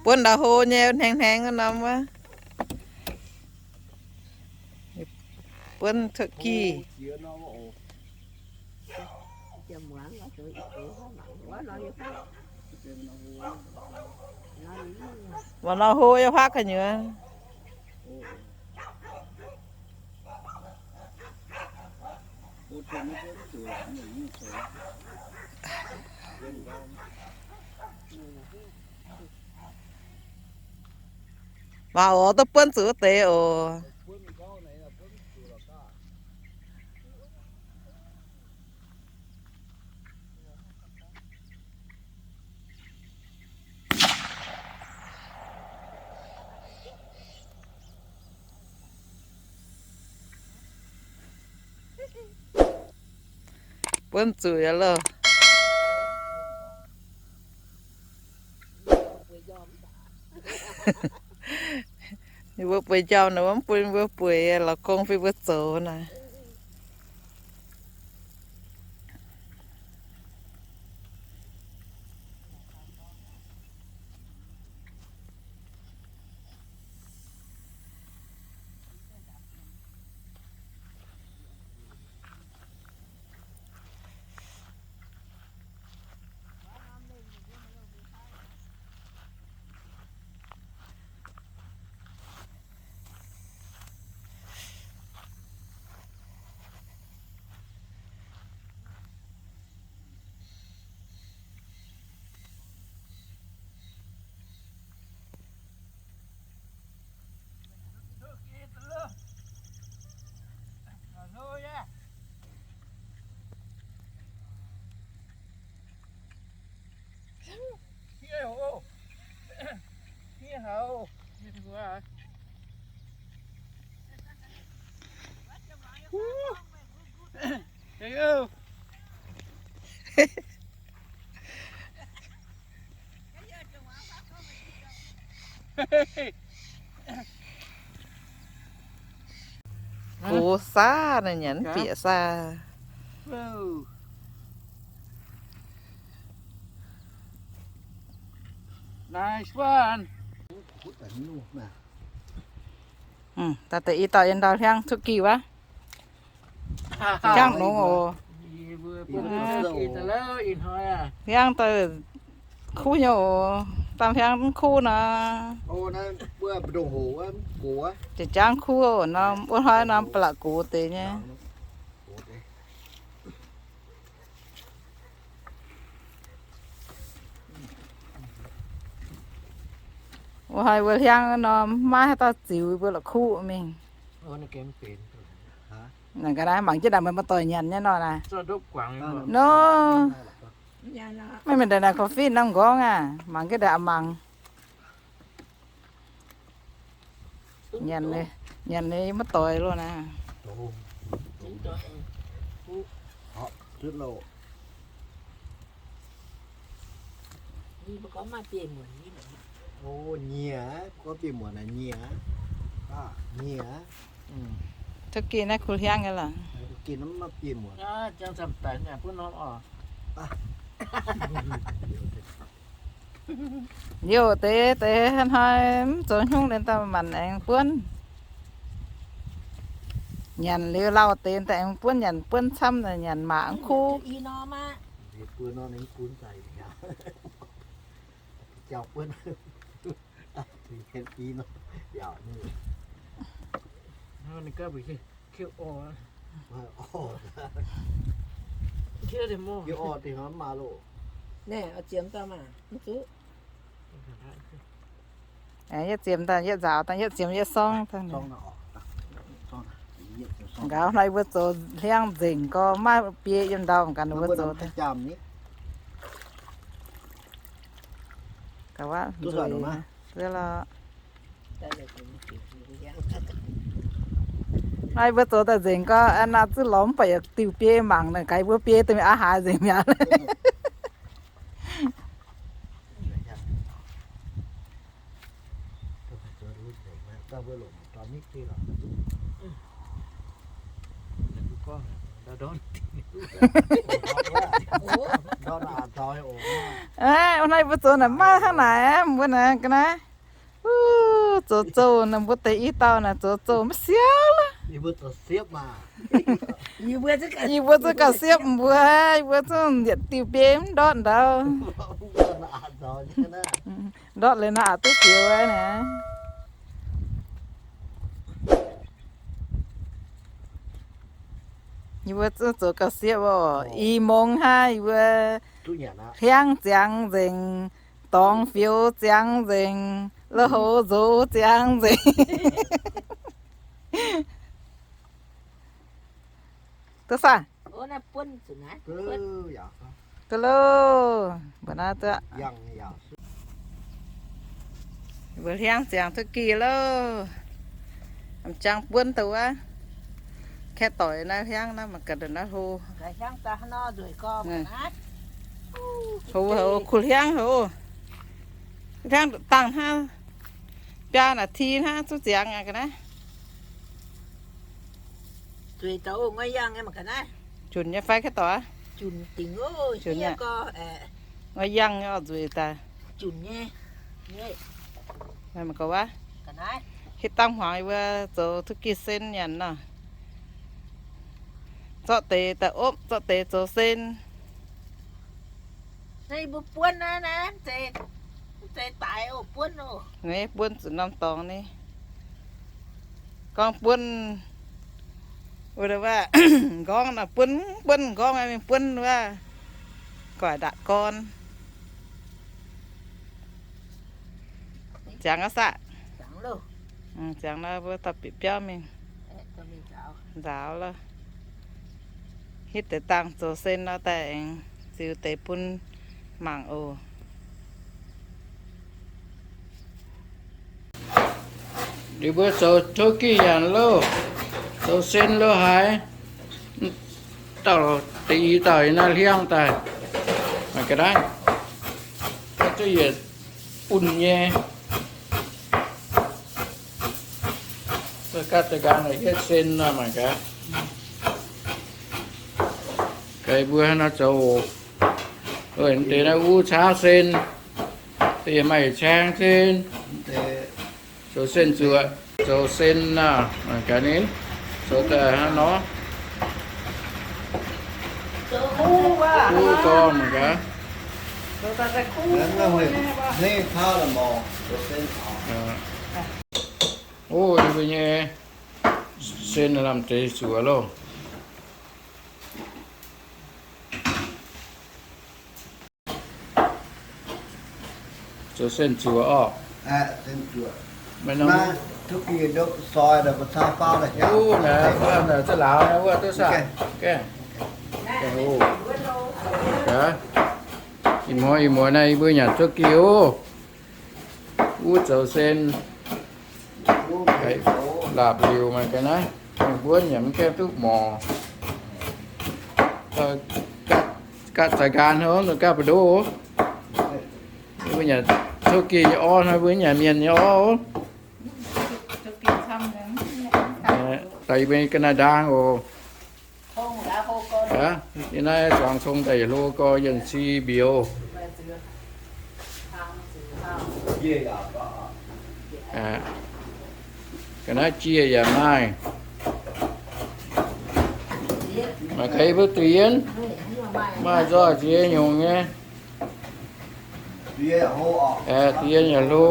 Buonv ndau hlo nyei, hnaengx hnaengx norm wuov. Buonv turkey. Mangc nor hlo yaac huaav gu'nyuoz. Waac oc, duqv buonv zuqc wuov deix oc. Buonv zuqc yaac loh. Ninh mbuo bueix njormh naaic, mv bun ninh mbuo bueix, la'gong fih mbuo zoux naaic. Gox saav naaic, nyanc mv bieqc saav. Nice one. Daaih deix i dauh yiem ndau hliangv turkey wuov. Jangv nongx oc. Hliangv daaih kuv nyei oc. Dangh hliangv mv kuv nor, jangv kuv oc. Norm wuov hnoi norm ba'laqc gox deix nyei. Wuov hnoi mbuo hliangv norm maiv haaix dauh ziux, mbuo la'kuqv mingh. Naaic ga'naaiv mangc jienv naaic, meih muoz-doic nyanc nyei nor naaic. Nor, maiv mingh ndaaih naaic coffin norm nqorngv aac, mangc jienv ndaaih mangc. Nyanc, nyanc nyei muoz-doic loh naaic. Nyieh, gorngv biei muonc naaic nyieh. Turkey naaiv kuh hliangv nyei lorqc. Liouh deix, deix hnoi mv zoux hnyungv liuz daaih maanc aengx buonv. Nyanc liuz lauh deix daaih aengx buonv, nyanc buonv camv, nyanc maac mv kuv. Naaiv, yietv ziemx daaih, yietv nzaaux daaih, yietv ziemx yietv sorng daaih. Nqa'haav hnoi mbuo zoux hliangv nzengc gorx, maiv biei yiem ndau ganh mbuo zoux daaih. Hnoi mbuo zoux daaih nzengc gorx, naaiv zuqc lorz mv baac yaac diuh biei mangc naaic, gaax mbuo biei daaih mingh aqv haaix nzengc mi'aqv. Ov, naaiv mbuo zoux naaic maaih hnangv naaic, mbuo naaic ga'naaiv. Zoux zouh naaic, mbuo deix i dauh naaic zoux zouh maiv siauv. Yie mbuo zungv gauh siepv mbuo, yie mbuo zungv yietc diuh biei mv ndortv ndau. Ndortv liuz naaiv aqc duqv zioux naaic. Yie mbuo zungv zoux gauh siepv oc. I mungz hnangv yie mbuo hliangv ziangx nzengc, dorngx fioux ziangx nzengc, lui-houx nzox ziangx nzengc. Duqv saah? Duqv loh, mbuo naaiv duqv. Mbuo hliangv ziangx turkey loh. M'jangc buonv daaih wuov. Kaeqv doic naaiv hliangv naaiv mangc gaax ndongc naaiv hlo. Hlo haic, kuh hliangv haic. Hliangv dangh hnangv biaa naaic ti hnangv zuqc ziangx aqv ga'naaiv. Junc nyei fai kaeqv doic? Junc nyei. Ngoi yangh nyei oc, nzueic daaih. Mangc gaax wuov. Hitv dangh hmuangx yie mbuo zoux turkey sen nyanc nor. Zorqv deix daaih opv, zorqv deix zoux sen. Naaiv buonv zuqc norm dorngx ni. Gorngv buonv, wuov, nqorngv nor buonv, buonv nqorngv mingh buonv wuov, guaic ndatc gorn. Ziangx aqv saah? Ziangx nor mbuo dorh bieqc biauv mingh nzaaux loh. Hitv deix dangh zoux sen nor daaih aengx ziux deix bun mangc oc. Liuz mbuo zoux turkey nyanc loh, zoux sen loh haiz, dauh deix i dauh yiem naaiv hliangv daaih, mangc ga'naaiv, zuqc yietc bunh nyei. Ga'naaiv yietv sen nor mangc gaax. Ga'naaiv mbuo hnangv nor zoux oc. Deix naaiv uv caauv sen, deix maaih caeng sen, zoux sen zuoqc, zoux sen nor mangc gaax ni, zoux daaih hnangv nor. Kuv gorngv mangc gaax. Ov, yie mbuo nyei sen lamh deix zuoqc loh. Zoux sen zuoqc orqc. Maiv nor, za'laauc naaiv wuov duqv saah? Ih muonz, ih muonz naaiv yie mbuo nyanc turkey oc. Uv zoux sen, laapc liuc mangc gaax naaiv, mienh mbuo nyanc mv gaengh duqv morc. Gaatv zaaix nqaang hov, gaatv buoz-ndoqv. Mbuo nyanc turkey nyei orv hnangv, mbuo nyanc mienh nyei orv. Daaih yie mbuo ga'naaiv ndaang oc. Yie naaiv zuangx cong daaih yietc hlo gorx, yienh si mbiouz. Ga'naaiv jiex yaac maaih. Maaih ga'naaiv mbuo deix yienh, maaih nzoih ziex nyungc nyei. Deix yienh yaac hlo.